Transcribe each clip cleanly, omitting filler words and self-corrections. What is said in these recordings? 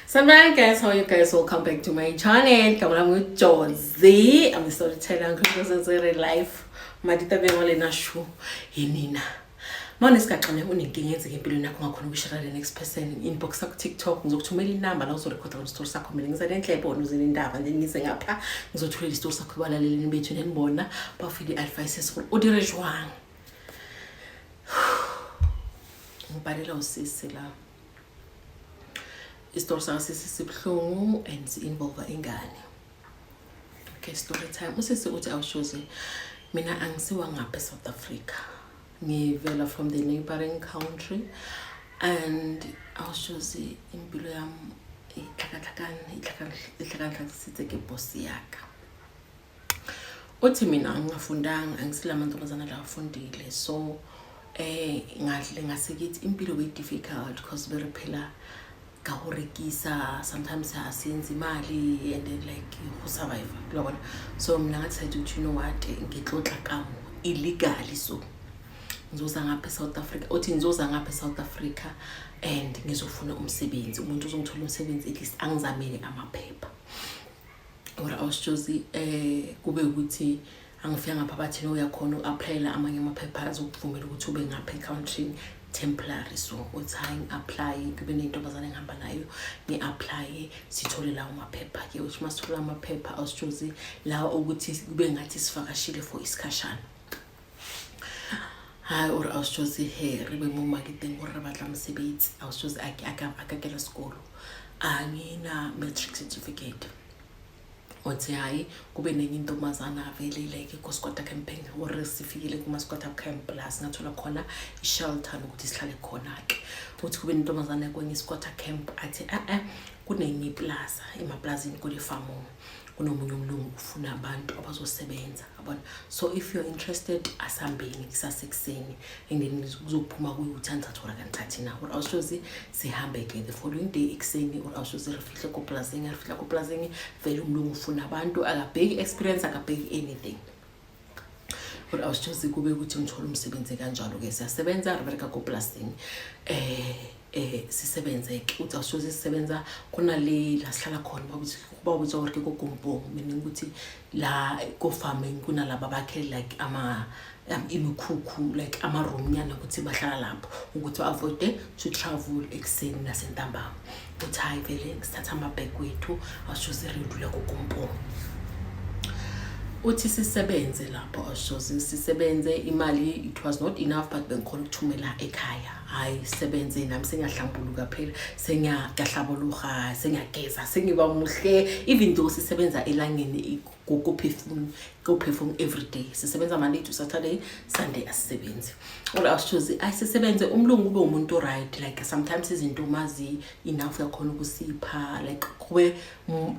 Sanibonani guys, how are you guys? Welcome back to my channel. Igama lami nguJozi. I'm the storyteller ngikhuluma life. Madita bengwa lena shu yinina. Manje sigaxane unenkinga yenzeka empilweni yakho ungakhona ukushare the next person inbox ku TikTok, ngizokuthumela inamba la uzorekhoda khona story sakho. Mina ngize nenhlebo, wena uze nendaba, then ngize ngapha ngizothulela isitori sakho ebalalelini bethu, then bona bafile i-advices gore o dire jwang. Ngibhalela usisi la, isitori sakasisi sibuhlungu and si-involve ingane. Okay, story time. Usisi uthi, "Awushozi, mina angisiwa ngapha e-South Africa, ngivela from the neighboring country and awushozi impilo yami ihlakahlakane, ihlakahlakisitse ke boss yaka." Uthi, "Mina angingafundanga, angisila amantombazana la afundile, so ngadle ngasekithi impilo beyi-difficult because berephela ka go rekisa, sometimes asenzi imali and then like go survive kulabona. So mina nga-decide ukuthi, you know what, ngitlotla kamo illegally, so ngizoza ngapha e-South Africa." Uthi, "Ngizoza ngapha e-South Africa and ngizofuna umsebenzi, umuntu uzongithola umsebenzi, at least angizamele amaphepha." Or awusitshozi kube ukuthi angifika ngapha bathi no, uyakhona uku-applyela amanye amaphepha azokuvumela ukuthi ube ngapha e-country temporary. So uthi, "Hayi, ngi-apply, kube ney'ntombazane engihamba nayo, ngi-applye, sithole lawo maphepha-ke." Uthi uma sithola amaphepha, awusitshozi, lawa ukuthi kube ngathi sivakashile for isikhashana. Hayi, ore awusitshozi, he re be mo maketeng gore re batla mosebetsi. Awusitshozi, a ka kela sekolo, angina matric certificate. Uthi, hhayi, kube nenye intombazana vele like ko-squatter camping, ore sifikile kuma-squatter camp la singathola khona i-shelter nokuthi sihlale khona-ke. Uthi kube nentombazana kwenye i-squatter camp athi, e-e, kunenye iplaza emaplazini, kule famu kunomunye umlungu ufuna abantu abazosebenza, yabona, so if you're interested, asambeni kusasekuseni and then kuzophuma kuyi-ukuthi anithathe or akanithathi na." Or awushozi sihambe-ke the following day ekuseni. Or awushozi re fihle koplazini, re fihla koplazini, vele umlungu ufuna abantu, akabheki experience, akabheki anything. Or awushozi kube ukuthi ngithole umsebenzi kanjalo-ke, siyasebenza, re bereka koplasini, sisebenze-ke. Uthi awushozi sisebenza kunale la sihlala khona, bawubitsa gore ke ko kompong, meaning ukuthi la ko-farming kunalaba bakhe like ama imikhukhu, like ama-room nyana ukuthi bahlala lapho ukuthi ba-avoide to travel ekuseni nasentambama. Uthi, hhayi, vele sithatha amabhek wethu, awushozi redlula kokompong. Uthi sisebenze lapho, awushozi sisebenze, imali it was not enough, but bengikhona ukuthumela ekhaya. Hhayi, sisebenze, nami sengiyahlambuluka phela, sengiyahlabuluka, sengiyageza, sengiba muhle, even though sisebenza elangeni ko-perfume every day. Sisebenza Monday to Saturday, Sunday asisebenzi. Or awushozi ayisisebenze, umlungu ube umuntu right, like sometimes izinto mazi enough uyakhona ukusipha, like kube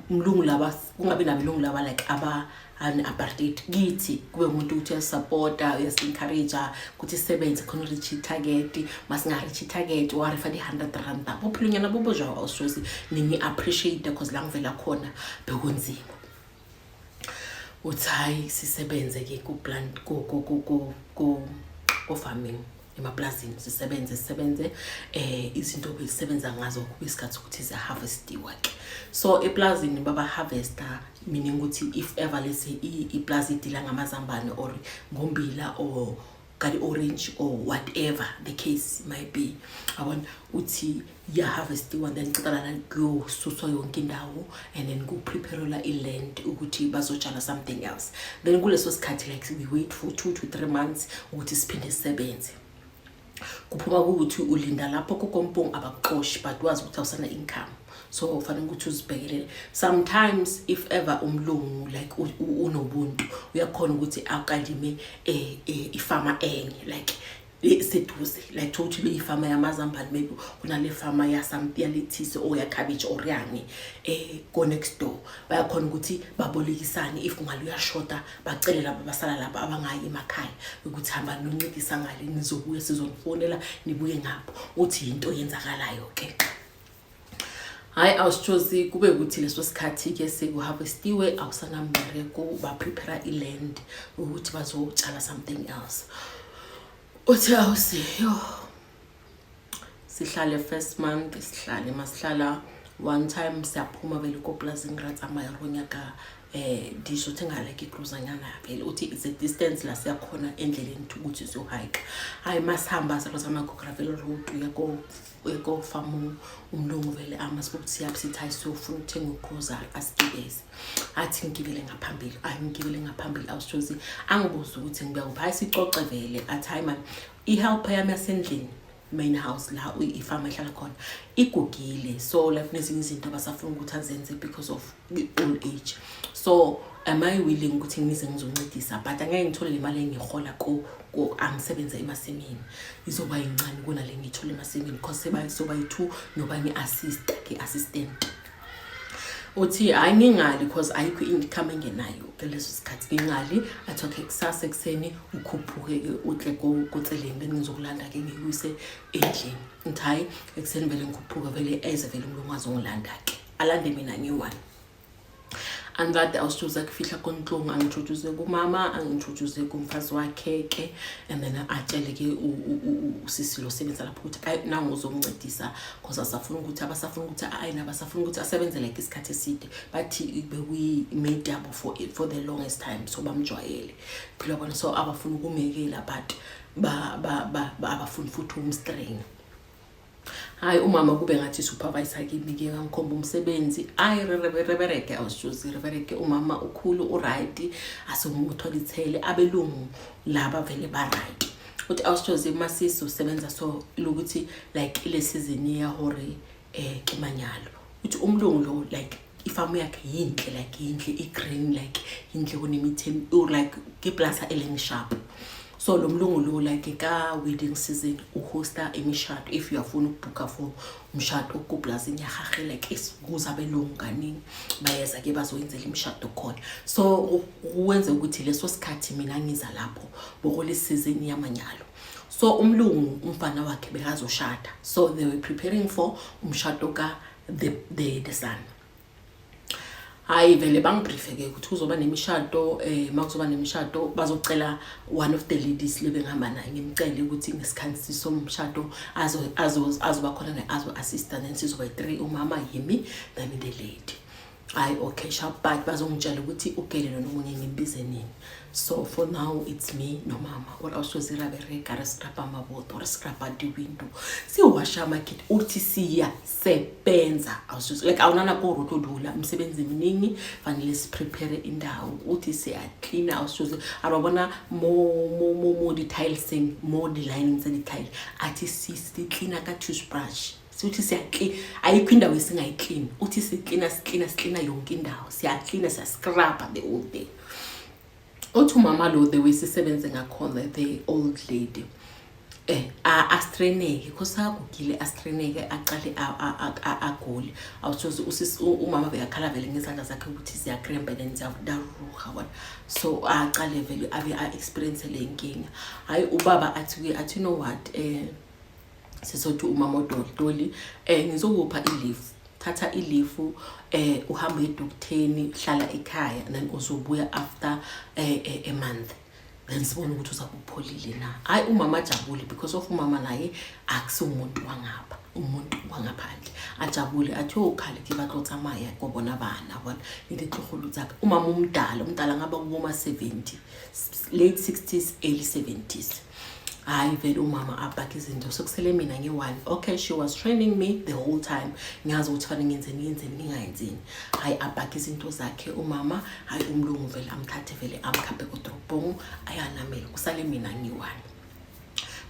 umlungu laba, kungabi nabelungu laba like aba ane-apartheid kithi, kube umuntu ukuthi uyasupporta, uyasi-encourage ukuthi sisebenze khona reach i-target. Masinga-reach i-target, warefa di-R100. Bophelonyana bo bojwa, awushozi ningi-appreciate because la ngivela khona bekunzima. Uthi, hayi, sisebenze-ke ku-plant ko-farming emaplazini, sisebenze, sisebenze, izinto besisebenza ngazo kube isikhathi sokuthi ziyaharvestiwa ke. So eplazini baba harvesta, meaning ukuthi if ever lesi iplazi idila ngamazambane or ngombila or kali orange or whatever the case might be, yabona, uthi iya-harvestiwa, then ceda lana kuyosuswa yonke indawo and then kupreparelwa i-land ukuthi bazotshala something else. Then kuleso sikhathi, like we wait for 2 to 3 months ukuthi siphinde sisebenze. Kuphuma kukuthi ulinda lapho kokompong, abakuxoshi, but wazi ukuthi awusana income, so ufanele ukuthi uzibhekelele. Sometimes if ever umlungu like unobuntu, uyakhona ukuthi akalime ifama enye like seduze, like thokuthi le ifama yamazambane, maybe kunale fama yalethisi or ya-cabbage or yani go next door, bayakhona ukuthi babolekisane. If ngale uyashoda, bacele laba basala lapha abangayi emakhaya ukuthi hamba noncedisa ngale, nizobuya, sizonifonela, nibuye ngapho. Uthi yinto eyenzakalayo ke. Hhayi, awusitshozi kube ukuthi leso sikhathi-ke sekuharvestiwe, awusanambereko, baprepare i-land ukuthi bazotshala something else. Uthi, awusi yo, sihlale first month, sihlale masihlala One time siyaphuma vele koplazini, ra tsamaya ro nyaka dijo thenga like igrosanyana vele, uthi it's a distance la siyakhona endleleni ukuthi siyohike. Hayi, masihamba sirozama ku-gravel road, uya ko-farm umlungu vele amasibukuthi siyaphi, sithi hayi, siyofuna ukuthenga ugrosari. Asigibeze, athi ngigibele ngaphambili. Hayi, ngigibele ngaphambili, awusithozi angibuze ukuthi ngibuya kuphi. Hayi, sicoce vele, athi hayi man, i-helper yami yasendlini, main house la ifama ehlala khona, igugile, so like kunezinye izinto abasafuna ukuthi azenze because of i-old age, so am I willing ukuthi ngize ngizoncedisa? But angeke ngithole le mali engiyihola ko angisebenza emasimini, izoba yincane kunale ngiyithola emasimini because soba yi-two noba ngi-assista, ngi-assistant. Uthi hayi, ngingali because ayikho i-income engenayo ngaleso sikhathi, ngingali. Athi okay, kusasa ekuseni ukhuphuke-ke utle kotseleni, then ngizokulanda-ke ngikuyise endlini. Ngithi hhayi, ekuseni vele ngikhuphuke vele, eze vele umlungu azongilanda-ke, alande mina ngiyi-one. And that awusithuza kufihla kontlungu, angi-introduce kumama, angi-introduce kumfazi wakhe-ke, and then atshele-ke usisi lo sebenza lapho ukuthi ayi, nangu uzomncedisa because asafuna ukuthi abasafuna ukuthi ayi nabasafuna ukuthi asebenze like isikhathi eside. Bathi bekuyi-mate yabo for the longest time, so bamjwayele phela bona, so abafuna ukumekela, but abafuni futhi um-strain. Hayi, umama kube ngathi supervisor kimi-ke, ngangikhomba umsebenzi. Ayi, rebereke, awusitshozi rebereke. Umama ukhulu, u-right, asewumuthwala ithele. Abelungu laba vele ba-right. Uthi awusitshozi masisi usebenza, so lokuthi like ile season ya hore ke manyalo. Uthi umlungu lo, like ifamu yakhe yinhle, like yinhle, i-green, like yinhle, kunemithi, like kiplasa eleng sharp. So lo mlungu lo, like ka-wedding season uhosta imishado. If uyafuna ukubhukha for umshado kuplazini ya gagwe, like kuza abelungu kaningi, bayeza-ke bazoyenzela imishado khona. So kwenze ukuthi leso sikhathi mina ngiza lapho bokule season yamanyalo, so umlungu umfana wakhe bekazoshada, so they were preparing for umshado ka the son. Hayi vele bangibriefe-ke ukuthi kuzoba nemishado, makuzoba nemishado bazocela one of the ladies lebe ngihamba naye, ngimcele ukuthi ngesikhathi somshado azoba khona naye, azo-assista, then sizoba yi-three, umama, yimi, then the lady. Hayi, okay, sharp, but bazongitshela ukuthi ugele lona omunye ngimbize nini. So for now it's me nomama. Or awusoze ra bereka, re scrapa maboto, re scrapa di-window, siwasha amakhithi. Uthi siyasebenza, awusoze like awunana ko o tlo dula, umsebenzi mningi, fanele siprepare indawo. Uthi siyaklina, awusoze arabona mo di-tileseng, mo di-lining tsa di-tile. Athi siklina ka toothbrush. Sithi siyaklina, ayikho indawo esingayiklini. Uthi siklina, siklina, siklina yonke indawo, siyaklina, siyascrubha the whole day. Uthi umama lo, the way sisebenze ngakhona, the old lady astraineke because agugile, astraineke, aqale agule. Awuthozi usisi umama bekakhala vele ngezandla zakhe ukuthi ziyakrempa, then ziyaruha bona, so aqale vele abe a-experience le nkinga. Hayi, ubaba athi kuye, athi you know what, sizothi umama odoltoli, ngizokupha i-leave, thatha i-leave, uhambe edoktheni, hlala ekhaya, then uzobuya after a month, then sibone ukuthi uzabe upholile na. Hayi, umama ajabule because of umama naye akusiwumuntu wangapha, umuntu wangaphandle. Ajabule, athi oh khale ke batlo tsamaya ko bona bana bona le ditlogolo tsaka. Umama umdala, umdala ngaba kuboma 70, late 60s, early 70s. Hayi vele umama apakhe izinto, sekusele mina ngi-one. Okay, she was training me the whole time, ngiyazi ukuthi fanele ngenzeni, ngenzeni, ngingayenzini. Hayi, apakhe izinto zakhe umama. Hayi, umlungu vele amthathe vele amkhaphe kodrobhongo, ayanamela, kusale mina ngiyi-one.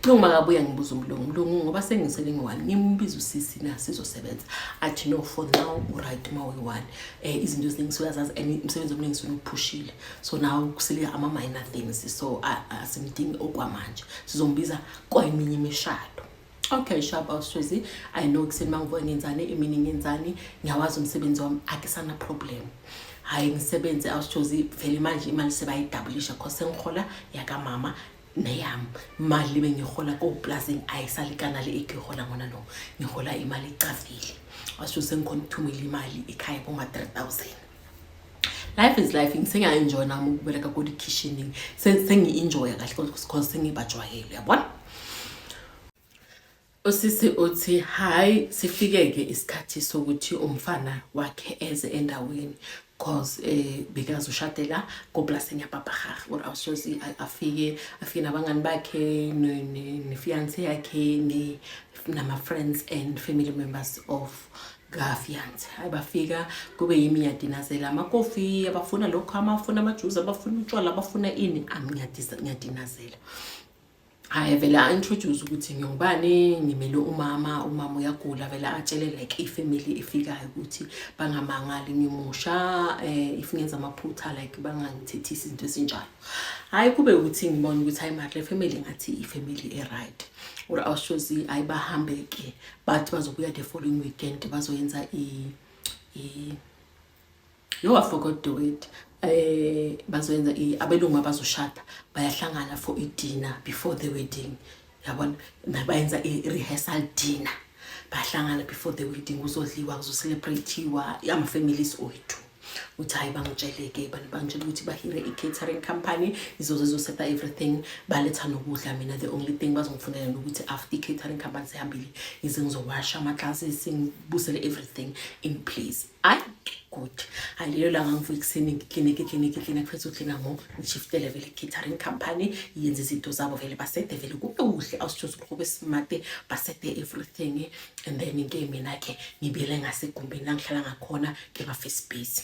Mlungu makabuya, ngibuza umlungu, mlungu, ngoba sengisele ngiyi-one, ngimbiza usisi na sizosebenza? Athi no, for now u-right ma uyi-one, izinto eziningi suyazazi and umsebenzi omningi sunuphushile, so now kusele ama-minor things, so asimdingi okwamanje, sizombiza kweminye imishado. Okay, sharp, awuswezi, I know kuseni mangivuka ngenzani, emini ngenzani, ngiyawazi umsebenzi wami, akisana problem. Hayi, ngisebenze, awusithozi vele manje imali sebayidabulisha cause sengihola yakamama neyami imali bengihola koplazini ayisalikana le engiyihola ngona. No, ngihola imali ecavile, washo sengikhona ukuthumela imali ekhaya boma-3000. Life is life. Sengiya-enjoya nami ukubereka ko-kitchening, sengi-enjoya kahle because sengibajwayele, uyabona. Usisi uthi hayi, sifike-ke isikhathi sokuthi umfana wakhe eze endaweni, cause bekazoshadela koplasini yapapagage, or awusozi afike nabangani bakhe, ne-fiance yakhe, nama-friends and family members of ka-fiance. Hayi, bafika, kube yimi ngiyadinazela amakofi, abafuna lokhu, abafuna amajuice, abafuna utshwala, abafuna ini, ngiyadinazela. Hhayi, vele a-introduce ukuthi ngingubani, ngimele umama, umama uyagula. Vele atshele like ifamily efikayo ukuthi bangamangali, ngimusha, if ngenza amaphutha, like bangangithethisi, izinto ezinjalo. Hhayi, kube ukuthi ngibona ukuthi hayi mara, le family ngathi ifamily e-right. Or awushozi, hayi, bahambe-ke, bathi bazobuya the following weekend, bazoyenza i yo, I forgot the word, bazoyenza abelungu abazoshada bayahlangana for i-dinner before the wedding, yabona, bayenza i-rehearsal dinner, bahlangana before the wedding, kuzodliwa, kuzocelebrate-iwa ama-families wethu. Uthi hayi, bangitshele-ke, bangitshele ukuthi bahire i-catering company, izoze izosetha everything, baletha nokudla. Mina the only thing bazongifunela nokuthi after i-catering company sehambile, ngize ngizowasha ama-glasses, ngibusele everything in place. Ayi, good. Hayi, lelo langa ngivuka ekuseni, ngikline, ngikline, ngikline, kuphethe uklina, ngo ngishiftele vele i-catering company yenze izinto zabo vele, basete vele kube kuhle, awusitshozi kube smart, basete everything. And then ke mina-ke ngibuyele ngasegumbini la ngihlala ngakhona, ke ba-face busy.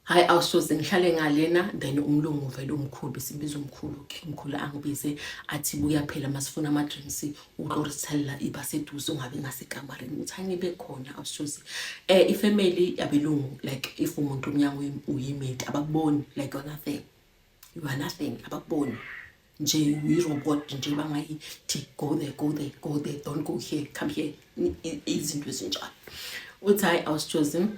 Hayi, awusoze ngihlale ngalena. Then umlungu vele umkhulu, besimbiza umkhulu ke, umkhulu angibize athi, "Buya phela, masifuna ama-drinks, utlorithelela, iba seduze, ungabi ngasekamareni." Ukuthi angibe khona, awusoze ifamily yabelungu, like if umuntu omnyama uyi-maid, abakuboni, like you're nothing, you are nothing, abakuboni nje, uyi-robot nje, bangayithi go there, go there, go there, don't go here, come here, izinto ezinjalo. Uthi hayi, awusitshozi,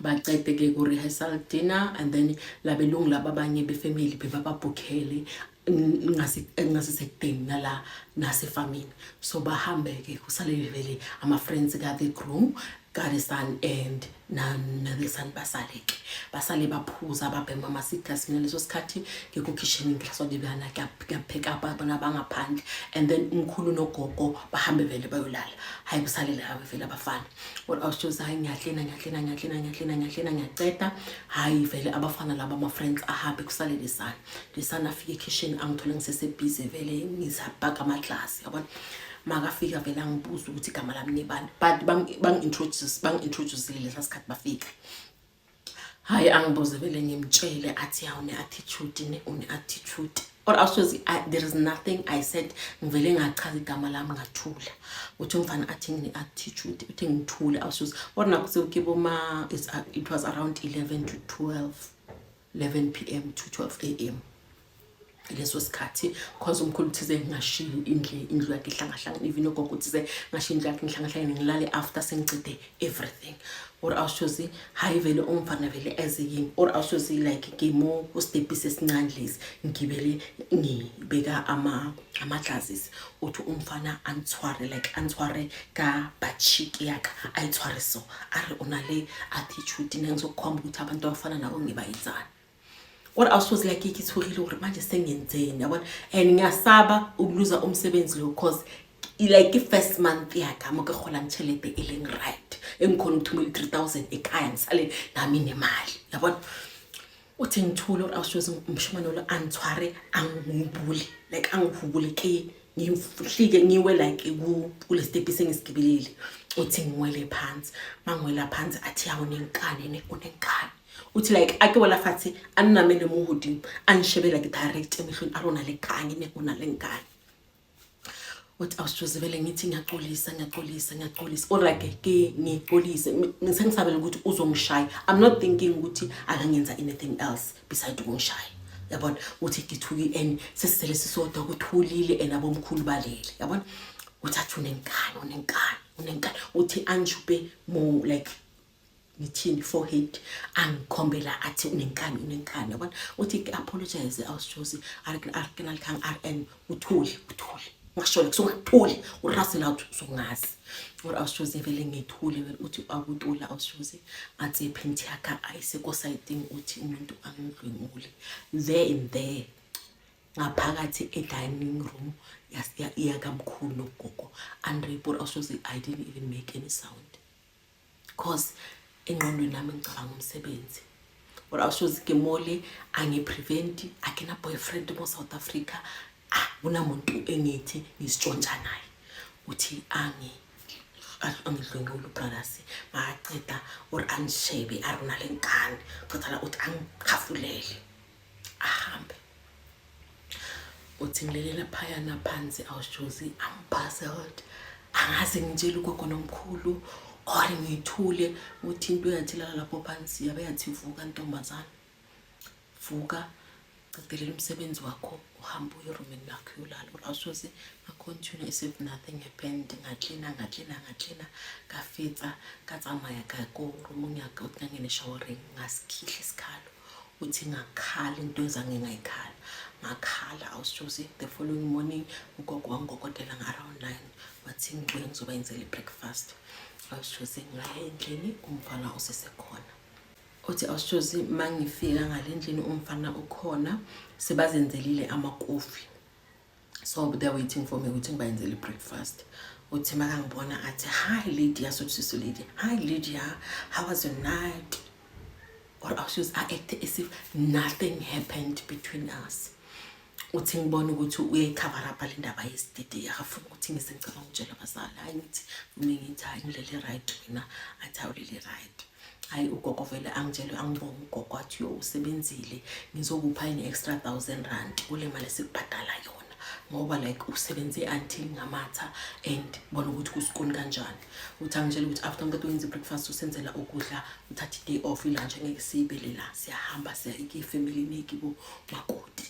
bacede-ke ku-rehearsal dinner, and then labelungu laba abanye befamily bebababhukhele ngasisekudeni nala nasefamini, so bahambe-ke, kusalele vele ama-friends ka-the groom, ka-the son and na-the son. Basale-ke, basale baphuza, babhema ama-cigars. Mina leso sikhathi ngikukhishini, ngihlaswa, ngiyapheka bona bangaphandle, and then umkhulu nogogo bahambe vele bayolala. Hayi, kusale laba vele abafana. Or awushozi, hayi, ngiyahlena, ngiyahlena, ngiyahlena, ngiyahlena, ngiyahlena, ngiyaceda. Hayi, vele abafana laba ama-friends ahambe, kusale lesana. Lesana afike ekhishini, angithole ngisesebhizi vele, ngisabhaka amaglasi, yabona. Makafika vele angibuza ukuthi igama lami nibani, but bangi-introduce, bangi-introduce-ile lesa sikhathi bafika. Hayi, angibuze vele, ngimtshele, athi, "Yawu, une-attitude ne, une-attitude." Or awusozi, there is nothing I said, ngivele ngachaza igama lami, ngathula. Uthi umfana athi ngine-attitude, uthi ngithule, awusozi. Or nakho sekukiboma, it was around 11 to 12, 11 p.m. to 12 a.m. leso sikhathi, cause umkhulu uthize ngingashiyi indlu yakhe ihlangahlangane, even ugogo uthize ngashiyi indlu yakhe ngihlangahlangane, ngilale after sengicede everything. Or awushozi, hayi, vele umfana vele eze yimi. Or awushozi, like ngimo ustepisi esincane lesi, ngibele ngibeka ama-glasses. Uthi umfana antshware, like antshware ka butt-cheek yakhe, ayitshware so, a re, "O na le attitude ne, ngizokukhomba ukuthi abantu abafana nabo ngibayenzani." Kodwa awusoze, like ngithukile gore manje sengenzeni, yabona, and ngiyasaba ukuluza umsebenzi lo, cause like i-first month yakhe mo ke golang tšhelete e leng right, engikhona ukuthumela i-3000 ekhaya, ngisale nami nemali, yabona. Uthi ngithule. Or awushozi, umshimane lo antshware, angihubule, like angihubule ke, ngihlike, ngiwe like kule step sengisigibelile. Uthi ngiwele phansi, mangiwela phansi athi, "Yawo, nenkani ne, unenkani." Uthi like ake wela fatshe, a nnamele mo godimo, a nshebe like direct emehlweni, a rona le kanye ne, o na le nkane. Uthi awusitshozi, vele ngithi ngiyaxolisa, ngiyaxolisa, ngiyaxolisa, or like ke ngixolise, sengisabela ukuthi uzongishaya. I'm not thinking ukuthi akangenza anything else beside ukungishaya, yabona. Uthi ngithuki and sesisele sisodwa, kuthulile, and abomkhulu balele, yabona. Uthi athi, "Unenkani, unenkani, unenkani." Uthi anjube mo, like ngithini, forehead, angikhombela, athi, "Unenkani, unenkani," yabona. Uthi ke apologize, awusitshozi, a re ke na le kgang, a re, and uthule, uthule, ungashole kusungathuli, urase la, uthi usungazi. Or awusitshozi, vele ngithule vele. Uthi akutula, awusitshozi, athi iphenti yakhe ayisekho sayidini. Uthi umuntu angidlwengule there and there. Ngaphakathi e-dining room yakamkhulu nogogo angi-rape. Awushozi, I didn't even make any sound cause engqondweni nami ngicabanga umsebenzi. Or awushozi, ke mole angi-prevent, akena boyfriend mo South Africa, ah, kunamuntu engithi ngisitshontsha naye. Uthi angidlwengule ubrothers, makaceda or angishebe, a re na le nkani, qeda la uthi angikhafulele, ahambe. Uthi ngilelela phayana phansi, awushozi, I'm puzzled, angaze ngitshele ugogo nomkhulu or ngithule. Uthi into yathi lala lapho phansi, yabe yathi, "Vuka ntombazana, vuka, cedelela umsebenzi wakho, uhambe uye erumini lakho, uyolala." Or awushozi, nga-continue as if nothing happened. Ngaklina, ngaklina, ngaklina, ka fetsa, ka tsamaya ka ko roomong ya ka. Uthi ngangena eshowereng, ngasikhihla isikhalo. Uthi ngakhala into ezange ngayikhala, ngakhala, awushozi. The following morning ugogo wangikokotela nga-around 9, wathi ngibuye ngizobayenzela i-breakfast. Awushozi, ngaya endlini, umfana usesekhona. Uthi awushozi, uma ngifika ngale ndlini, umfana ukhona, sebazenzelile amakofi, so they're waiting for me ukuthi ngibayenzele i-breakfast. Uthi makangibona athi, "Hi Lydia." Sothi siso Lydia, "Hi Lydia, how was your night?" Or awushozi, a-act as if nothing happened between us. Uthi ngibona ukuthi uyayi-cover up le ndaba yesididi, akafuni ukuthi ngise ngicabanga ukutshela abazali. Hayi, ngithi mina, ngithi, "Hayi, ngilele right wena." Athi, "Awulele right." Hayi, ugogo vele angitshele, angibonga ugogo, athi, "Yo, usebenzile, ngizokupha ini-extra R1000 kule mali esikubhadala yona, ngoba like usebenze until ngamatha and bona ukuthi kusikoni kanjani." Uthi angitshela ukuthi after ngiqeda ukwenza i-breakfast, usenzela ukudla, uthatha i-day off, i-lunch angeke siyibele la, siyahamba siya efamilini ekibo makoti.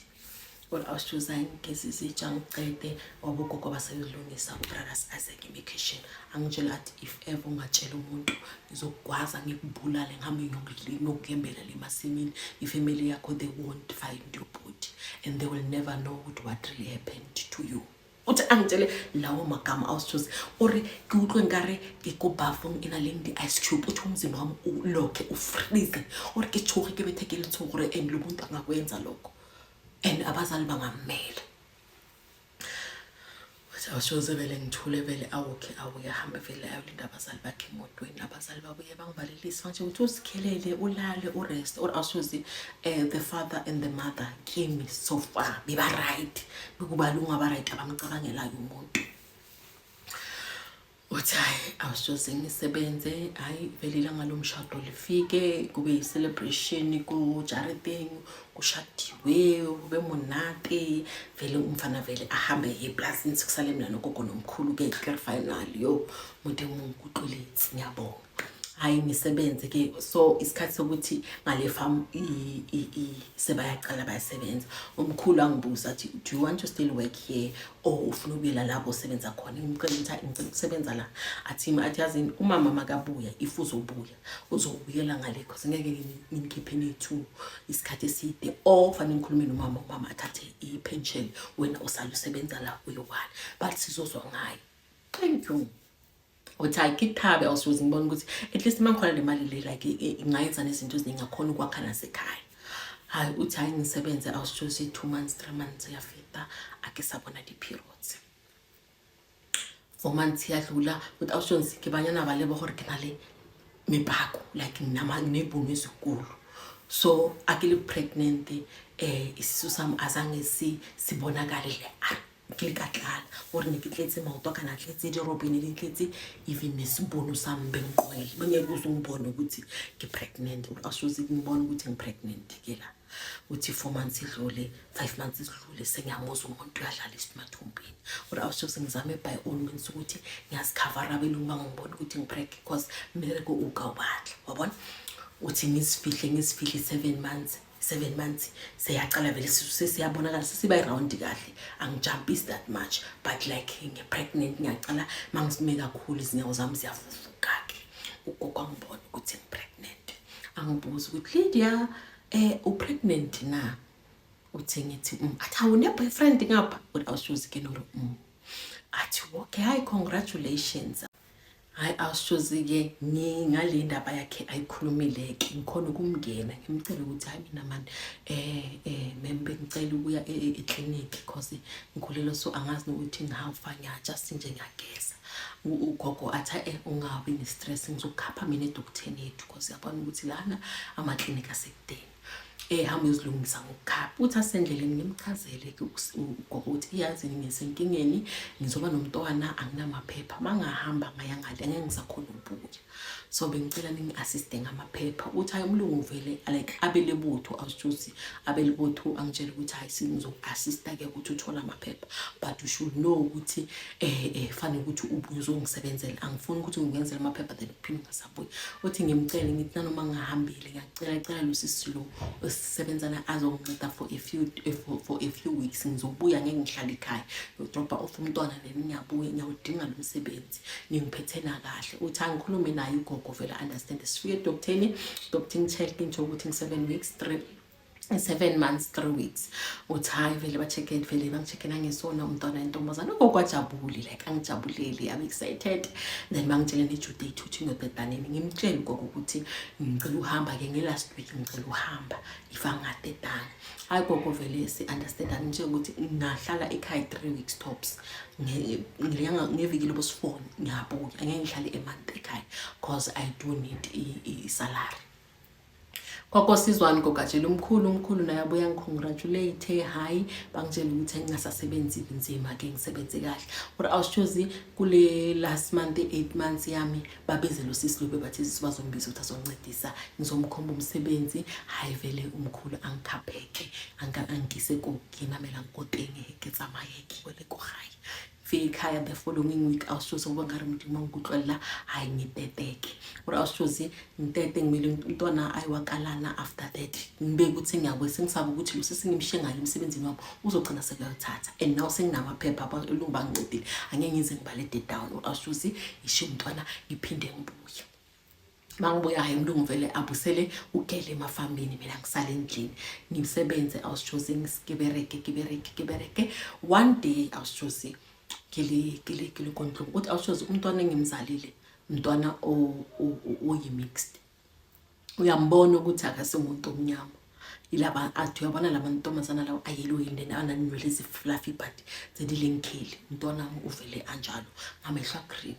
Or awusitshoza, ngigeza izitsha, ngicede, ngoba ugogo baseyozilungisa, ubrothers aze kimi ekhishini, angitshela athi, "If ever ungatshela umuntu, ngizokugwaza, ngikubulale, ngihambe ngiyokuyembela le masimini. Ifamily yakho, they won't find your body and they will never know ukuthi what really happened to you." Uthi angitshele lawo magama, awusitshozi, ore ke utlwe nkare ke ko bafong e na leng di-ice cube. Uthi umzimba wami ulokhe ufreeze, ore ke tshoge, ke bethe ke letshogo gore and lo muntu angakwenza lokho and abazali bangamela. Wathi awushoze, vele ngithule vele, awukhe awuye, ahambe vele ayolinda abazali bakhe emotweni. Abazali babuye, bangivalelisa manje ukuthi uzikhelele, ulale, urest. Or awushozi, the father and the mother kimi so far beba-right, bekubalunga aba-right, abamcabangelayo umuntu. Uthi hayi, awushoze, ngisebenze. Hayi vele, ilanga lomshado lifike, kube yi-celebration ku-jaradeng, kushadiwe, kube monate vele. Umfana vele ahambe eplasini, sekusale mina nogogo nomkhulu-ke. Ke final yo Modimo ngikutlweletse, ngiyabonga. Hayi, ngisebenze-ke. So isikhathi sokuthi ngale farm sebayaqala bayasebenza. Umkhulu angibuza athi, "Do you want to still work here or ufuna ukubuyela lapho osebenza khona?" Ngimcela ukuthi, "Hayi, ngicela ukusebenza la." Athi, "Yazini, umama makabuya, if uzobuya, uzobuyela ngale cause ngeke nginikhiphe niyi-two isikhathi eside, or fanele ngikhulume nomama, umama athathe i-pension, wena usale usebenza la uyokwala, but sizozwa ngayo." Thank you. Uthi hayi, ke thabe, awusoze, ngibona ukuthi at least uma ngikhona le mali le, like ingayenza nezinto eziningi, ngakhona ukwakha nasekhaya. Hayi, uthi hayi, ngisebenze, awusitshozi, 2 months, 3 months yafita, ake sabona di-periods. 4 months yadlula. Uthi awusitshozi, ke banyana ba leba gore ke na le mepako, like nginebhunu ezikulu, so a ke le pregnant, isisu sami azange sibonakale le ke le ka tlala gore ne ke tletse maoto a kana tletse dirobene di tletse, even nesibono sami bengiqwele, bengeke uze ungibone ukuthi ngi-pregnant. Asuze ngibone ukuthi ngi-pregnant ke la. Uthi 4 months idlule, 5 months idlule, sengiyamuzwa umuntu uyadlala esimathumbini. Or awusoze, ngizame by all means ukuthi ngiyazikhavara abelungu bangangibona ukuthi ngipreg, because mmereko ukawubatla wabona. Uthi ngizifihle, ngizifihle 7 months, 7 months seyaqala vele isisu sesiyabonakala, sesiba i-round kahle, angijumpisi that much, but like ngi-pregnant, ngiyaqala mangisime kakhulu, izinyawo zami ziyavuvuka-ke. Ugogo angibona ukuthi ngi-pregnant, angibuza ukuthi, "Lydia, u-pregnant na?" Uthi ngithi. Athi, "Hawu, ne-boyfriend ngapha?" Uthi awushuzi ke noro. Athi, "Okay, hayi, congratulations." Hhayi, awushozi-ke ngale ndaba yakhe ayikhulumile-ke, ngikhona ukumngena ngimcele ukuthi hhayi mina mani ma'am, bengicela ukuya eklinikhi cause ngikhulelwe, so angazi nokuthi ngi-how far, ngiya-just nje ngiyageza. Ugogo athi, ungabi ne-stress, ngizokukhapha mina edoktheni yethu cause yabona ukuthi lana amaklinikhi asekudeni. Hamba uyozilungisa ngokukhapha. Uthi asendleleni ngimchazele-ke ugogo ukuthi iyazi ngisenkingeni, ngizoba nomntwana, anginamaphepha, uma ngahamba ngaya ngale angeke ngisakhona ukubuya, so bengicela ningi-assiste ngamaphepha. Uthi hayi, umlungu vele like abelebutho, awusithusi abelebutho, angitshela ukuthi hayi, sengizoku-assista-ke ukuthi uthole amaphepha, but you should know ukuthi fanele ukuthi ubuye uzongisebenzela, angifuni ukuthi ngikuyenzele amaphepha then uphinde ungasabuyi. Uthi ngimcele ngithi nanoma ngingahambile, ngiyacela cela lo sisi lo osebenzana azonginceda for a few weeks, ngizobuya, ngeke ngihlale ekhaya, ngiyodrobha off umntwana then ngiyabuya, ngiyawudinga lo msebenzi, ningiphethe kahle. Uthi angikhulume naye ugogo vele understand. Sifike edoktheni, doctor ngi-check ngitsho ukuthi ngi-7 weeks three, 7 months 3 weeks. Uthi hayi vele ba-check-e, vele bangi-check-e nangesona umntwana yentombazane. Ugogo ajabule, like angijabuleli, I'm excited. Then bangitshele ne-due date ukuthi ngiyoteta nini. Ngimtshele ugogo ukuthi ngicela uhamba-ke nge-last week, ngicela uhamba if angatetanga. Hayi gogo vele si-understandani nje ukuthi ngingahlala ekhaya 3 weeks tops, ngeviki lobo-4 ngiyabuya, angeke ngihlale a month ekhaya cause I do need i-salary. Kwakosizwani gogatshela umkhulu, umkhulu naye abuya ngi-congratulate. Hhayi, bangitshela ukuthi ngingasasebenzi nzima-ke, ngisebenze kahle. Kodwa awusitshozi kule last month, 8 months yami, babize lo sisi lo, bebathi bazombiza ukuthi azoncedisa, ngizomkhomba umsebenzi. Hhayi vele umkhulu angikhapheke, angise kinamela nkoteng, ke tsamaye ke wele ko gae. Fike ekhaya the following week, awusitshozi ngoba ngare Modimo ngikutlwelela, hhayi ngiteteke. Kodwa awusitshozi ngitete, ngimele umntwana ayiwakalana. After that ngibeke ukuthi ngiyabuya, sengisaba ukuthi lo sesengimshiye ngale emsebenzini wami uzogcina sekuyawuthatha, and now senginamaphepha, abelungu bangincedile, angeke ngize ngibale down. Awusitshozi ngishiye umntwana ngiphinde ngibuye. Mangibuya, hayi umlungu vele abusele ugele emafamini, mina ngisale endlini ngisebenze. Awusitshozi ngibereke, kibereke, kibereke. One day awusitshozi ngile kontlong, uthi awusitshozi umntwana engimzalile, umntwana oyi-mixed, uyambona ukuthi akasimuntu omnyama, ilaba athi uyabona laba ntombazana lawo ayelo yini ananwele ezi-fluffy but tse di leng curly. Umntwana wami uvele anjalo ngamehlo a-green.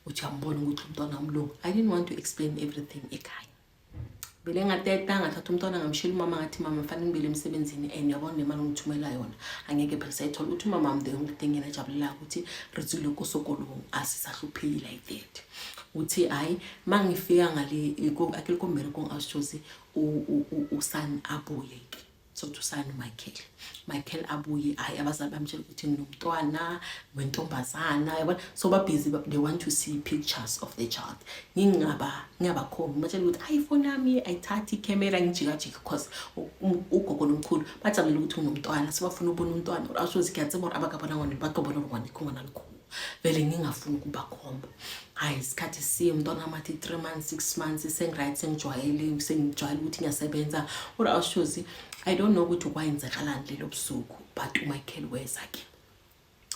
Uthi uyambona ukuthi umntwana wami lo. I didn't want to explain everything ekhaya vele, ngateta, ngathatha umntwana ngamshela umama, ngathi mama fanele ngibele emsebenzini and uyabona nemali ongithumela yona angeke phela sayithola. Uthi umama wami the only thing yena ajabulelayo ukuthi re tswile ko sekolong, asisahlupheki like that. Uthi hayi ma ngifika ngale akele ko mmerekong, awusitshozi usani abuye-ke, sokuthi usani Michael, Michael abuye. Hayi abazali bamtshela ukuthi nginomntwana wentombazana, yabona, so ba-busy, they want to see pictures of the child. Ngingaba ngingabakhombi, batshela ukuthi ayi ifoni yami ayithathi ikhemera, ngijikajika because ugogo nomkhulu bajabulela ukuthi unomntwana, sebafuna ukubona umntwana. Awushozi kuyatseba gore abakabona ngwane, ba tlo bona gore ngwane ke ngwana lekgomo, vele ngingafuni ukubakhomba. Hayi isikhathi siye, umntwana wami athi 3 months, 6 months, sengi-right, sengijwayele, sengijwayele ukuthi ngiyasebenza. Kodwa awushozi I don't know ukuthi kwayenzakalani lelo busuku, but uMichael weza ke,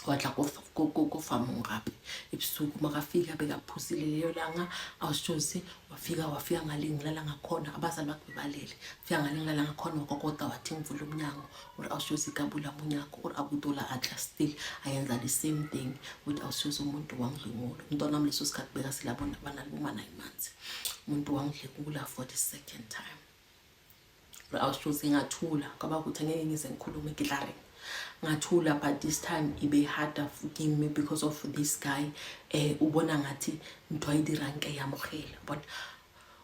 wadla kofamong gape ebusuku. Makafika bekaphuzile leyo langa, awusitshozi wafika, wafika ngale ngilala ngakhona, abazali bakhe bebalele, fika ngale ngilala ngakhona, wakokota, wathi ngivule umnyango. Uri awusitshozi kabula munyako, uri abutola atla, still ayenza the same thing. Uthi awusitshozi umuntu wangidlwengula umntwana wami. Leso sikhathi bekasilabona banaliboma 9 months. Umuntu wangidlwengula for the second time. Awusitshozi ngathula, kwaba ukuthi angeke ngize ngikhulume ekidlareni, ngathula. But this time ibe harder kimi because of this guy, ubona ngathi ntho a e dirang ke yamogela bona.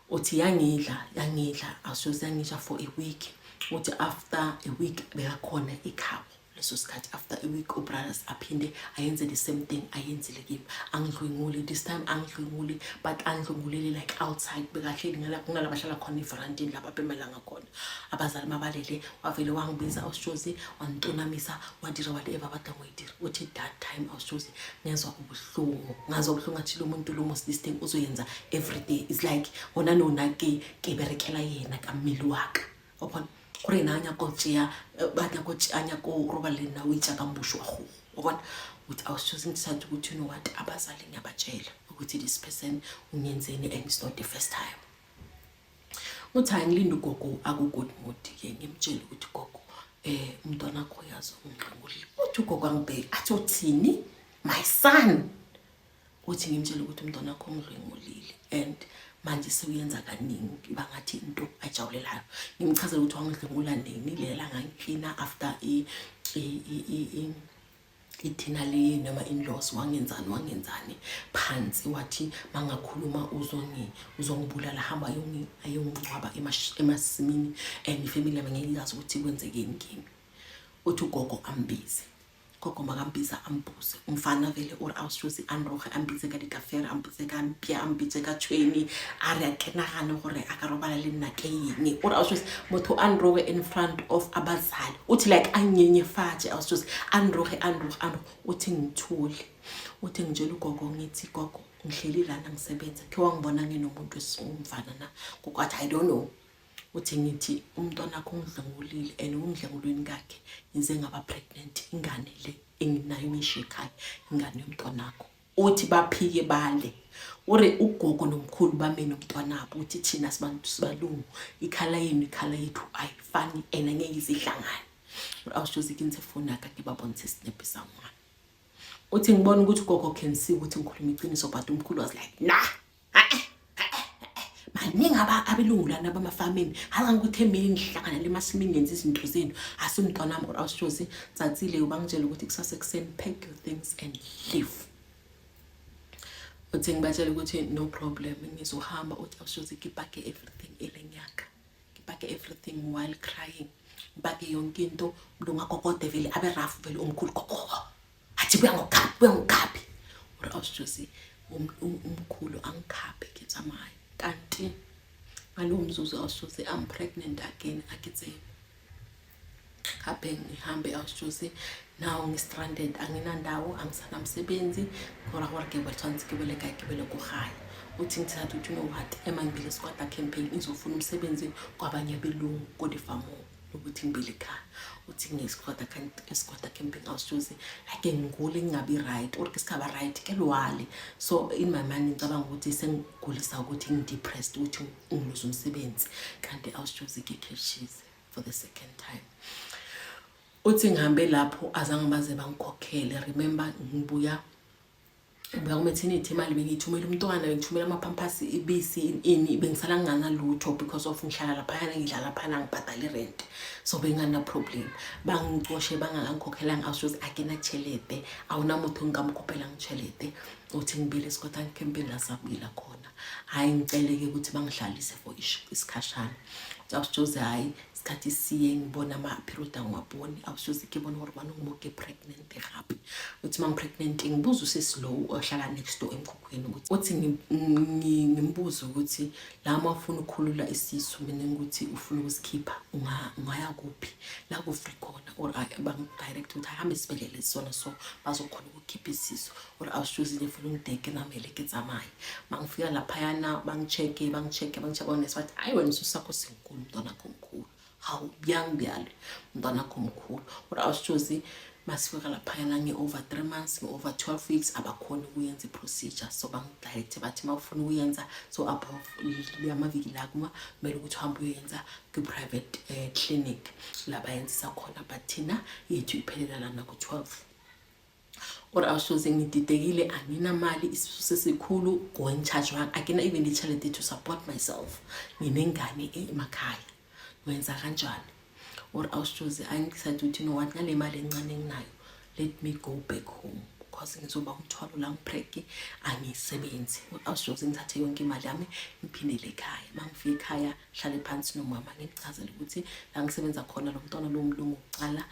Uthi yangidla, yangidla, awusitshozi yangidla for a week. Uthi after a week bekakhona ekhabo leso sikhathi, after a week ubrothers aphinde ayenze the same thing ayenzile kimi, angidlwengule this time, angidlwengule but angidlwengulele like outside, bekahleli ngala bahlala khona everandini lapha abhemela ngakhona, abazali mabalele. Wavele wangibiza, awusitshozi wangitonamisa, wadira whatever batla go e dira. Uthi that time, awusitshozi, ngezwa ubuhlungu, ngazwa ubuhlungu, ngathi lo muntu lo mos this thing uzoyenza every day, it's like gona nona ke berekela yena ka mmele wa ka, wa bona gore ena a nyaka go tšea, ba nyaka a nyaka go robala le nna, o itša ka mmušo wa kgogo, wa bona. Uthi awusitshozi ngidecide ukuthi you know what, abazali ngiyabatshela. Ukuthi this person ungenzeni, and it's not the first time. Uthi, hayi, ngilinde ugogo aku-good mood-ke, ngimtshele ukuthi, "Gogo, umntwana wakho uyazi ungidlwengulile." Uthi ugogo angibheke, athi, "Uthini, my son?" Uthi ngimtshele ukuthi umntwana wakho ungidlwengulile and manje sewuyenza kaningi, iba ngathi into ayijabulelayo. Ngimchazele ukuthi wangidlwengula nini, lela ngangiklina after ithina le noma in-laws, wangenzani, wangenzani phansi. Wathi mangakhuluma uzongibulala, hamba ayongingcwaba emasimini and ifamily yami ngeke yazi ukuthi kwenzekeni kimi. Uthi ugogo ambize, gogo makambiza ambuze umfana vele ore awushozi anroge, ambitse ka dikafere, ambitse ka mpia, ambitse ka tshweni, a re a ke nagane gore a ka robala le nna ke eng. Ore awushozi motho anroge in front of abazali. Uthi like anyenyefatshe, awushozi anroge, anroge, anroge. Uthi ngithule. Uthi ngitshela ugogo, ngithi, "Gogo, ngihleli lana ngisebenza, khe wangibona nginomuntu wesumfana na?" Gogo athi, "I don't know." Uthi ngithi, "Umntwana wakho ungidlengulile and ungidlengulweni kakhe ngize ngaba pregnant, ingane le enginayo ngisho ekhaya, ingane yomntwanakho." Uthi baphike bale. Uri ugogo nomkhulu bame nomntwanabo, uthi thina sibantu sibalungu, ikhala yenu, ikhala yethu ayifani and angeke izihlangane. Awushozi ke ntse foni ya ka, ke ba bontshe senepe sa ngwana. Uthi ngibona ukuthi ugogo can see ukuthi ngikhuluma iqiniso, but umkhulu was like, "Nah, maningi abelungu lana bamafamini hayi ukuthi emini nihlangana le masimini, nenza izinto zenu, asimntwana wami." Or awushozi tsatsile bangitshela ukuthi kusasa ekuseni, pack your things and leave. Uthi ngibatshela ukuthi no problem, ngizohamba. Uthi awushozi ngipake everything elenyaka, ngipake everything while crying, ngipake yonke into. Umlungu akokode vele, abe rough vele umkhulu, gogogo, athi, "Buya ngokhaphi, buya ngokhaphi." Uri awushozi umkhulu angikhaphe, ke tsamaye. Kanti ngalowo mzuzu, awushozi, I'm pregnant again. Akitsebe khape ngihambe, awushozi, now ngi-stranded, anginandawo, angisanamsebenzi, gora gore ke tshwanetse ke bele kae, ke bele ko gae. Uthi ngithatha ukuthi, you know what, ema ngibile squatter campaign, ngizofuna umsebenzi kwabanye abelungu kodifamo ukuthi ngibile ekhaya. Uthi ngiye-squatter camping, awushozi, like ngigule, ngingabi right or ke sikaba right, ke lwale. So in my mind ngicabanga ukuthi sengigulisa ukuthi ngi-depressed, ukuthi ngiluze umsebenzi, kanti awushozi ke cashies for the second time. Uthi ngihambe lapho, azange baze bangikhokhele. Remember, ngibuya ku-maternity, imali bengiyithumela umntwana, bengithumela amaphampasi, ibisi, ini, bengisala nginganalutho because of ngihlala laphayana, ngidlala laphayana, ngibhadala irent, so bengana-problem. Bangicoshe bangakangikhokhelanga. Awushozi akena tšhelete, awuna motho ngingamkhophelang tšhelete. Uthi ngibile squatter camping la sabuyela khona. Hhayi, ngicele-ke ukuthi bangihlalise for isikhashana. Awushozi, hhayi, isikhathi siye, ngibona ama-period angiwaboni. Awushozi ke bona gore bana ngimo ke pregnant gape. Uthi ma ngi-pregnant, ngibuza usisi lo ohlala next door emkhukhwini ukuthi, uthi ngimbuze ukuthi la ma ufuna ukukhulula isisu, mina ukuthi ufuna ukusikhipha, ungaya kuphi la ku-free khona? Or bangi-direct ukuthi ahambe esibhedlela esisona, so bazokhona ukukhipha isisu. Or awushozi nefuna ungideke namele ke tsamaye. Ma ngifika laphayana, bangi-check-e, bangi-check-e, bangi-check-e, bonesi bathi, "Hayi wena, isisu sakho sinkulu, umntwana akho mkhulu." Hawu, byang byale, umntwana akho mkhulu. Or awushozi masifika laphayana nge-over 3 months, nge-over 12 weeks, abakhoni ukuyenza i-procedure, so bangi-direct bathi uma ufuna ukuyenza, so above lamaviki la kuma kumele ukuthi uhambe uyoyenza kwi-private clinic la bayenzisa khona, but thina yethu iphelela lana ku-12. Or awushoze ngididekile, anginamali, isisu sesikhulu, going charge one, akina even i-chalete to support myself, nginengane emakhaya, ngiwenza kanjani? Or awushoze angi-decide ukuthi, you know what, ngale mali encane enginayo, let me go back home because ngizoba umthwalo la, ngipreg, angisebenzi. Awushoze ngithathe yonke imali yami, ngiphindele ekhaya. Uma ngifika ekhaya, hlale phansi nomama, ngimchazele ukuthi la ngisebenza khona, lo mntwana lo mlungu kucala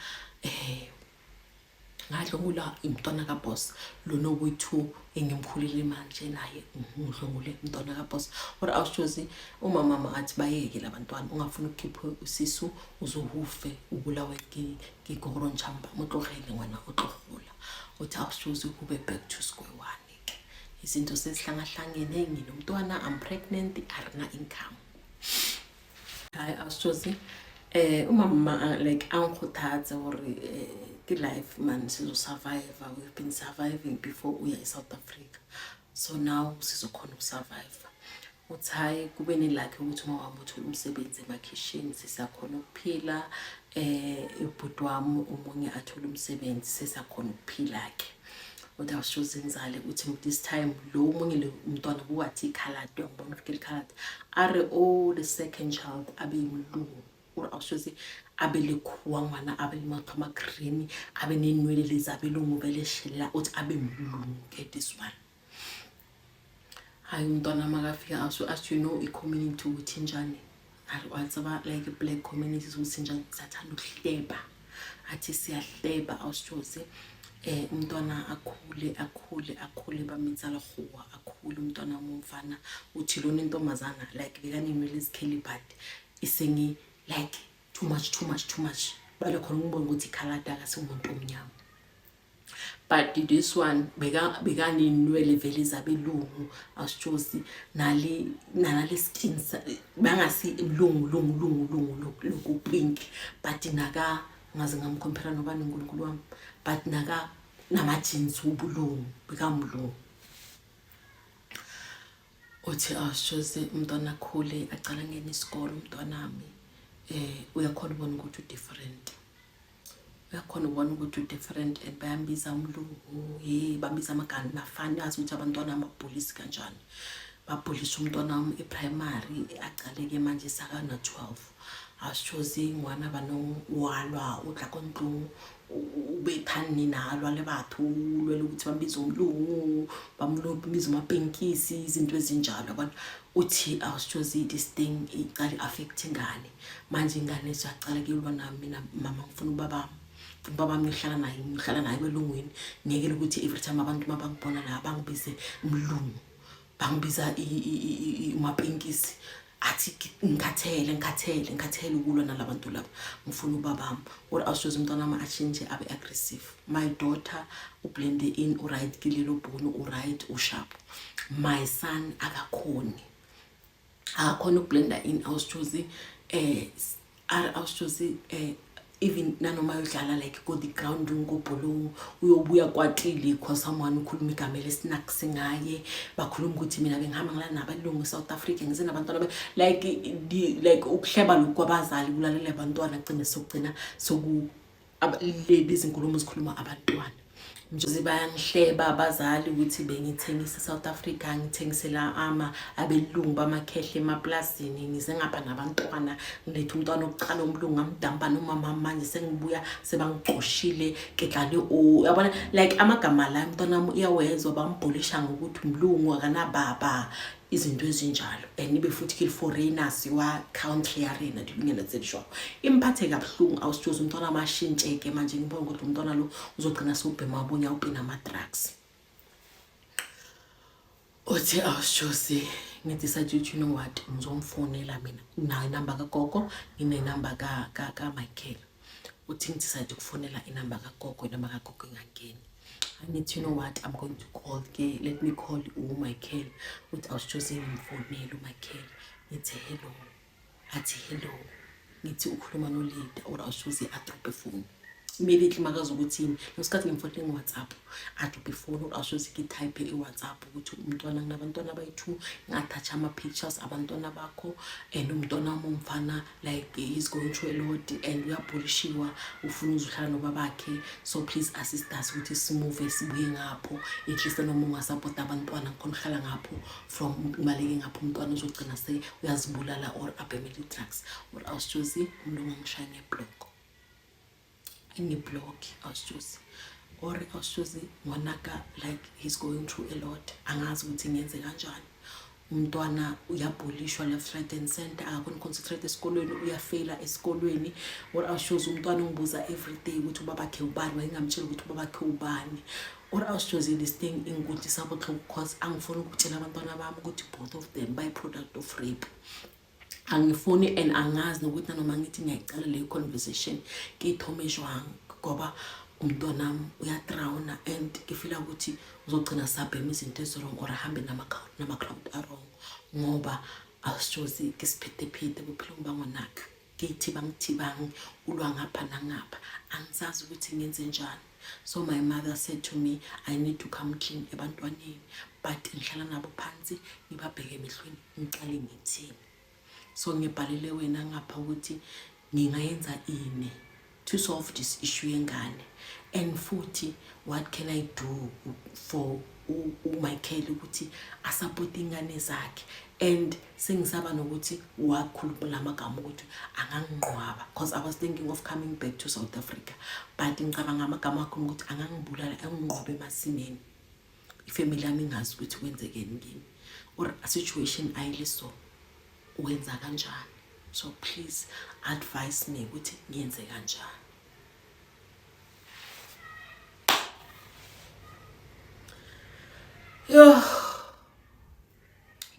ngadlwengula umntwana kaboss lona okuyi-two engimkhulile manje, naye ngidlwengule umntwana kaboss. Or awushozi umama makathi, "Bayeke labantwana, ungafuni ukukhipha usisu, uzohufe ubulawe ke gorontšhampa, mo tlogele ngwana o tlo gola." Uthi awushozi kube back to square one ke, izinto sezihlangahlangene, nginomntwana, I'm pregnant, arina income. Hayi, awushozi umama like angikhuthaze gore ke life man, sizo-survive, we've been surviving before uya e-South Africa. So now sizokhona ukusurvive. Uthi hhayi, kube ne-lucky ukuthi uma wami uthole umsebenzi emakhishini, sisakhona ukuphila. Ubhuti wami omunye athole umsebenzi, sesakhona ukuphila-ke. Uthi awushoze ngizale. Uthi this time lo omunye, lo umntwana kuwathi ikhaladi, uyangibona ukuthi likhaladi, a re oh, the second child abe yimlungu, or awushoze abe lekhuwa ngwana, abe le ama-green, abe nenwele lezi abelungu vele eshelela. Uthi abe mlungu-ke this one. Hayi, umntwana makafika, as you know, i-community ukuthi njani, watseba like black communities ukuthi njani, siyathanda ukuhleba, athi siyahleba. Awusitshozi umntwana akhule, akhule, akhule, bamitsa lekgowa, akhule umntwana womfana. Uthi lona intombazana like bekanenwele ezikheli, but isengi like too much, too much, too much, bale khona ukubona ukuthi ikhaladi, akasiwumuntu omnyama. But this one bekanenwele vele zabelungu, awusitshosi nale nalale skin bangasi lungu lungu lungu lungu lungu pink, but naka ngaze ngamcompare nobani, uNkulunkulu wami, but naka nama-jeans wobulungu, bekamlungu. Uthi awusitshosi umntwana akhule, acala ngena isikolo umntwanami. Uyakhona ubona ukuthi u-different, uyakhona ukubona ukuthi u-different, and bayambiza umlungu, ye bambiza amagama mafani, azi ukuthi abantwana amabhulisi kanjani. Babhulisa umntwana wami e-primary, acale-ke manje sakana-12. Awusitshozi ngwana banowalwa, o tla ko ntlong, ubethani nalwa le batho, ulwele ukuthi bambize umlungu, bambize umapenkisi, izinto ezinjalo, yabona. Uthi awusitshozi this thing icala i-affect ingane. Manje ingane siyacala kuyolwa nami, "Mina mama, ngifuna ubabami, ngifuna ubabami, ngihlala naye, ngihlala naye belungwini. Ngiyekele ukuthi every time abantu mabangibona la bangibize umlungu, bangibiza umapenkisi." Athi, "Ngikhathele, ngikhathele, ngikhathele ukulwa nalabantu laba, ngifuna ubabami." Or awushoze umntwana wami atshintshe, abe aggressive. My daughter ublende in, uright kilelo bhunu, uright, usharp. My son akakhoni, akakhona ukublenda in. Awusitshozi awusitshozi even nanoma uyodlala like ko the ground ngobholo, uyobuya kwatile because someone ukhuluma igama elesinaksi ngaye. Bakhuluma ukuthi mina bengihamba ngilala nabalungu e-South Africa, ngize nabantwana like like ukuhleba lokhu kwabazali kulalela abantwana, gcine sokugcina soku lezi nkulumo zikhuluma abantwana nje. Bayangihleba abazali ukuthi bengithengisa e-South Africa, ngithengisela ama abelungu bamakhehle emaplasini, ngize ngapha nabantwana, ngilethe umntwana wokuqala umlungu, ngamdampa nomama, manje sengibuya sebangicoshile kedlale o, yabona, like amagama la umntwana wami uyawezwa, bambhulisha ngokuthi umlungu, akanababa, izinto ezinjalo, and ibe futhi ke foreigners wa country ya rena, dilungelo tse di jwalo. Imphathe kabuhlungu awusitshozi umntwana amashintshe-ke manje, ngibona ukuthi umntwana lo uzogcina sewubhema abunya, ubhena ama-drugs. Uthi awusitshozi ngidecide ukuthi, you know what, ngizomfonela mina, nginayo inamba kagogo, nginenamba kaMichael. Uthi ngidecide ukufonela inamba kagogo, inamba kagogo ingangeni. Angithi, you know what, I'm going to call ke, let me call uMichael. Uthi awusitshozi ngimfonele uMichael, ngithi, "Hello." Athi, "Hello." Ngithi, "Ukhuluma noLida." Or awusitshozi adrope ifoni immediately, makazi ukuthi yini. Ngesikhathi ngimfonele nge-WhatsApp, adrope ifoni. Or awusitshozi ngitype i-WhatsApp ukuthi umntwana, nginabantwana abayi-two, ngi-attach ama-pictures abantwana bakho, and umntwana wami umfana like he's going through a lot and uyabhulishiwa, ufuna uzohlala nobabakhe, so please assist us ukuthi simove, sibuye ngapho, at least noma ungasapota abantwana, ngikhona ukuhlala ngapho from ngibaleke ngapho, umntwana uzogcina se uyazibulala or abhemele i-drugs. Or awusitshozi umlungu angishaya ngeblock, angiblock. Awusitshozi, or awusitshozi ngwanaka like he's going through a lot, angazi ukuthi ngiyenze kanjani. Umntwana uyabhulishwa left, right and center, akakhoni concentrate esikolweni, uyafeyila esikolweni. Or awushozi umntwana ungibuza everyday ukuthi ubabakhe ubani, wayengamtshela ukuthi ubabakhe ubani. Or awushozi this thing ingikudlisa buhlungu cause angifuni ukutshela abantwana bami ukuthi both of them by-product of rape, angifuni, and angazi nokuthi nanoma ngithi ngiyayicala leyo conversation ngiyithome jwang, ngoba umntwanami uyadrowna and ngifila ukuthi uzogcina sabhema izinto ezi-wrong or ahambe nama-crowd a-wrong, ngoba awusitshozi ke siphithephethe bophelong ba ngwanaka, ke thibang thibang, ulwa ngapha nangapha, angisazi ukuthi ngenze njani. So my mother said to me I need to come clean ebantwaneni. But ngihlala nabo phansi, ngibabheke emehlweni, ngiqale ngithini? So ngibhalele wena ngapha ukuthi ngingayenza ini to solve this issue yengane, and futhi what can I do for uMichael ukuthi asupport ingane zakhe? And sengisaba nokuthi wakhuluma lamagama ukuthi angangingqwaba, because I was thinking of coming back to South Africa, but ngicabanga amagama akhe ukuthi angangibulala, angingqwabe emasimeni, ifamily yami ingazi ukuthi kwenzekeni kimi or a situation ayile. So wenza kanjani? So please advise me ukuthi ngiyenze kanjani. Yo,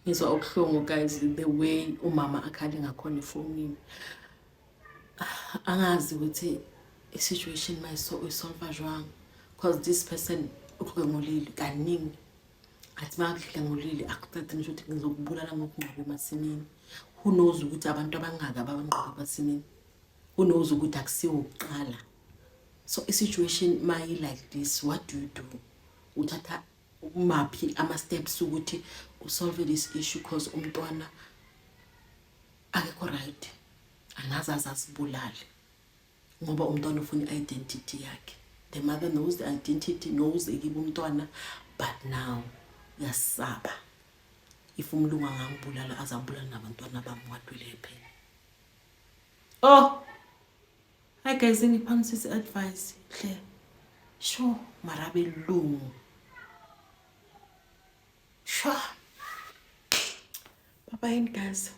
ngizwa ubuhlungu guys, the way umama akhale ngakhona efonini. Angazi ukuthi i-situation mayiso uyisolva jwang, because this person udlwengulile kaningi. Athi makudlwengulile akuqede ngisho ukuthi ngizokubulala ngokungqoba emasimini. Who knows ukuthi abantu abangaka abangqoba emasimini? Who knows ukuthi akusiwo ukuqala? So i-situation mayi like this, what do you do? Uthatha maphi ama-steps ukuthi usolve this issue? Cause umntwana akekho right, angaze aze asibulale ngoba umntwana ufuna i-identity yakhe. The mother knows the identity, knows ekibo umntwana, but now uyasaba, if umlungu angangibulala, azabulala nabantwana bami, what will happen? Oh, hi guys, ngiphanisise advice hle. Sure, mara belungu, sure. Bye bye guys.